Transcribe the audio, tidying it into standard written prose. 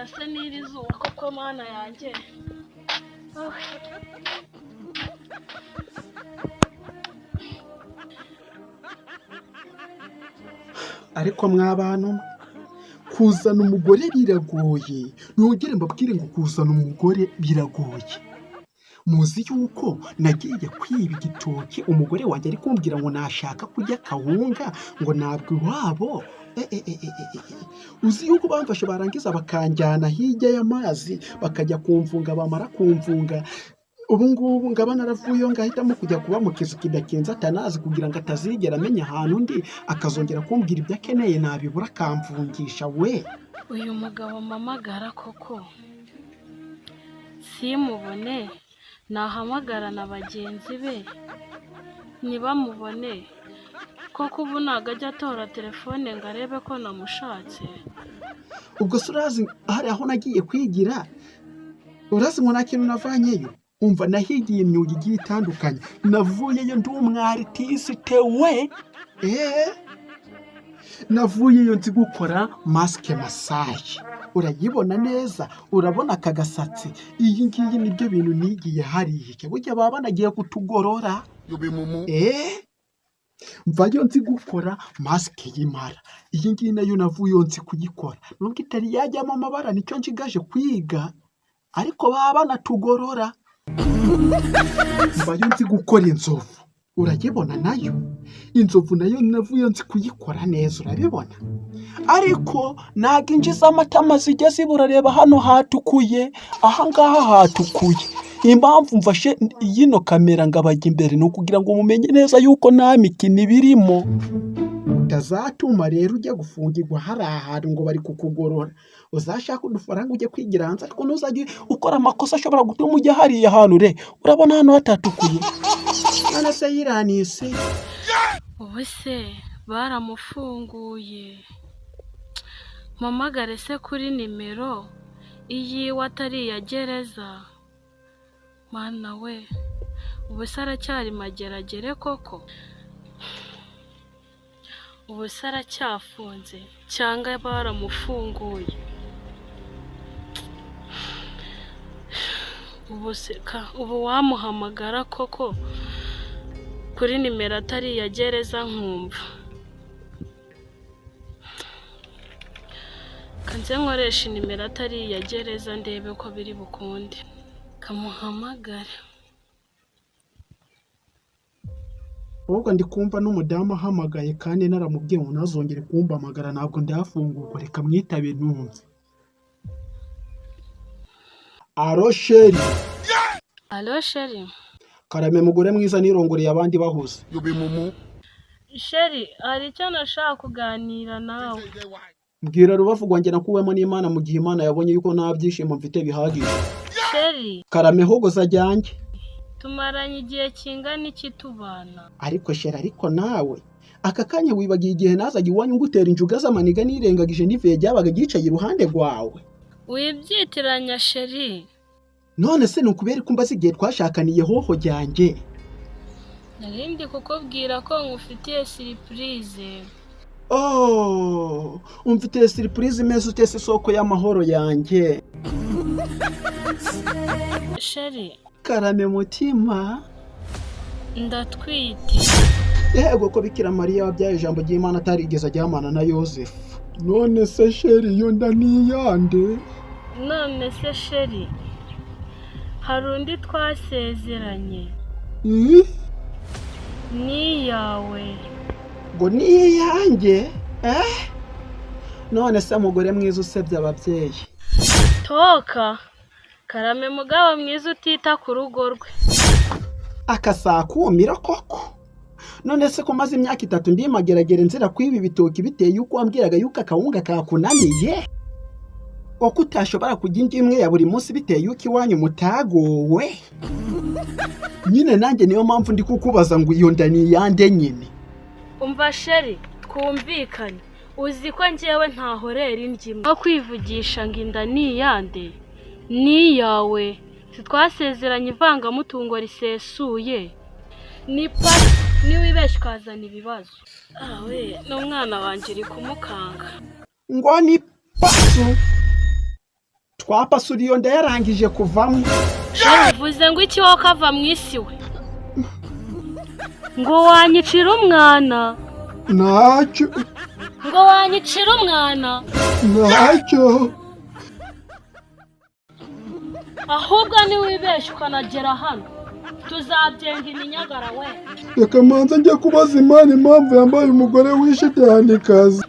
Se n'iri zuba koko, Mana yanjye! Ah. Ariko mw'abantu mwe, kuzana umugore biragoye. Nongere mbabwire ngo kuzana umugore biragoye. Muzi yuko nagiye kwiba igitoki, umugore wanjye ari kumbwira ngo nashaka kurya kawunga, ngo ntabwo iwabo. Uzi yuko bamfashe, barangiza bakanjyana hirya y'amazi, bakajya kumfunga, bamara kumfunga, ubu ngubu ngaba naravuyeyo, ngahitamo kujya kuba mu kizu kidakinze atanazi, kugira ngo atazigera amenya ahantu undi akazongera kumbwira ibyo akeneye nabibura akamfungisha we. Uyu mugabo mpamagara koko simubone, nahamagara na bagenzi be ntibamubone koko? Ubu ntabwo ajya atora telefone ngo arebe ko namushatse. Ubwo se urazi hari aho nagiye kwigira? Urazi ngo nta kintu navanyeyo? Umva, nahigiye imyuga igiye itandukanye, navuyeyo ndi umwaritiste we. Eee, navuyeyo nzi gukora masque massage. Urayibona neza, urabona aka gasatsi? Iyi ngiyi nibyo bintu nigiye hariya. Burya baba banagiye kutugorora. Eee, mvayo nzi gukora masque y'imara. Iyi ngiyi nayo navuyeyo nzi kuyikora, nubwo itari yajyamo amabara, nicyo nshigaje kwiga, ariko baba banatugorora. Mvayo nzi gukora inzovu, urayibona nayo? Inzovu nayo navuyeyo nzi kuyikora neza, urabibona? Ariko ntabwo inji z'amatama zijya zibura. Reba hano hatukuye, ahangaha hatukuye. Impamvu mfashe yino kamera ngabajya imbere ni ukugira ngo mumenye neza yuko nta mikino ibirimo. Utazatuma rero ujya gufungirwa hari ahantu ngo bari kukugorora. Uzashake udufaranga ujye kwigira hanze, ariko ntuzajye ukora amakosa ashobora gutuma ujya hariya hantu. Re, urabona hano hatatukuye? None se yiranise? Ubu se baramufunguye? Mpamagare se kuri nimero iyiwe atari iya gereza? Mana we, ubu se aracyari Mageragere koko? Ubu se aracyafunze cyangwa baramufunguye? Ubu se ka ubu wamuhamagara koko kuri nimero atari iya gereza nkumva? Kanze nkoresha nimero atari iya gereza ndebe ko biri bukunde. Kamuhamagare. Ahubwo ndi kumva n'umudamu ahamagaye kandi naramubwiye ngo ntazongere kumpamagara, ntabwo ndafungurwa. Reka mwitabe numve. Allo chérie. Allo chérie. Karame mugore mwiza, nirongoreye abandi bahuze. Chérie, hari icyo nashaka kuganira nawe. Mbwira rubavu rwanjye nakuwemo n'Imana mu gihe Imana yabonye yuko nta byishimo mfite bihagije. Chérie. Karame hogoza ryanjye. Tumaranye igihe kingana iki tubana? Ariko chérie, ariko nawe aka kanya wibagiye igihe nazaga iwanyu ngutera injuga z'amaniga, nirengagije n'ivuye ryabaga ryicaye iruhande rwawe? Wibyitiranya, chérie. None se ni ukubera ko umbaza igihe twashakaniye hoho ryanjye? Nari ndi kukubwira ko ngufitiye surprise. Oh, umfitiye surprise imeze ute se, isoko y'amahoro yanjye? Chérie. Karame mutima. Ndatwite. Yego ko Bikira Mariya wabyaye ijambo ry'Imana atarigeze ajyamana na Yosefu. None se chérie, iyo nda ni iyande? None se chérie, hari undi twasezeranye? Ih? Ni iyawe. Ngo ni iyanjye? Eh, none se mugore mwiza usebya ababyeyi? Toka! Karame mugabo mwiza utita ku rugo rwe. Akasakumira koko! None se ko maze imyaka 3 ndi Mageragere nzira kwiba ibitoki, biteye yuko wambwiraga yuko akawunga kakunaniye, uko utashobora kurya indyo imwe ya buri munsi, biteye yuko iwanyu mutagowe nyine? Nanjye niyo mpamvu ndi kukubaza ngo iyo nda ni iyande nyine? Umva chérie, twumvikane. Uzi ko njyewe ntahorera indyo imwe, aho kwivugisha ngo inda ni iyande? Ni iyawe. Twasezeranye ivangamutungo risesuye. Ni pasi, niwibeshya ukazana ibibazo. Awe, n'umwana wanjye uri kumukanga. Ngo ni pasu. Twapasura iyo nda yarangije kuvamo. Bivuze ngo iki wowe kava mu isi we? Ngo wanyicira umwana? Ntacyo. Ngo wanyicira umwana? Ntacyo. Ahubwo niwibeshya ukanagera hano tuzabyenga iminyagara we. Reka manza njye kubaza Imana impamvu yambaye umugore w'ishitanikazi.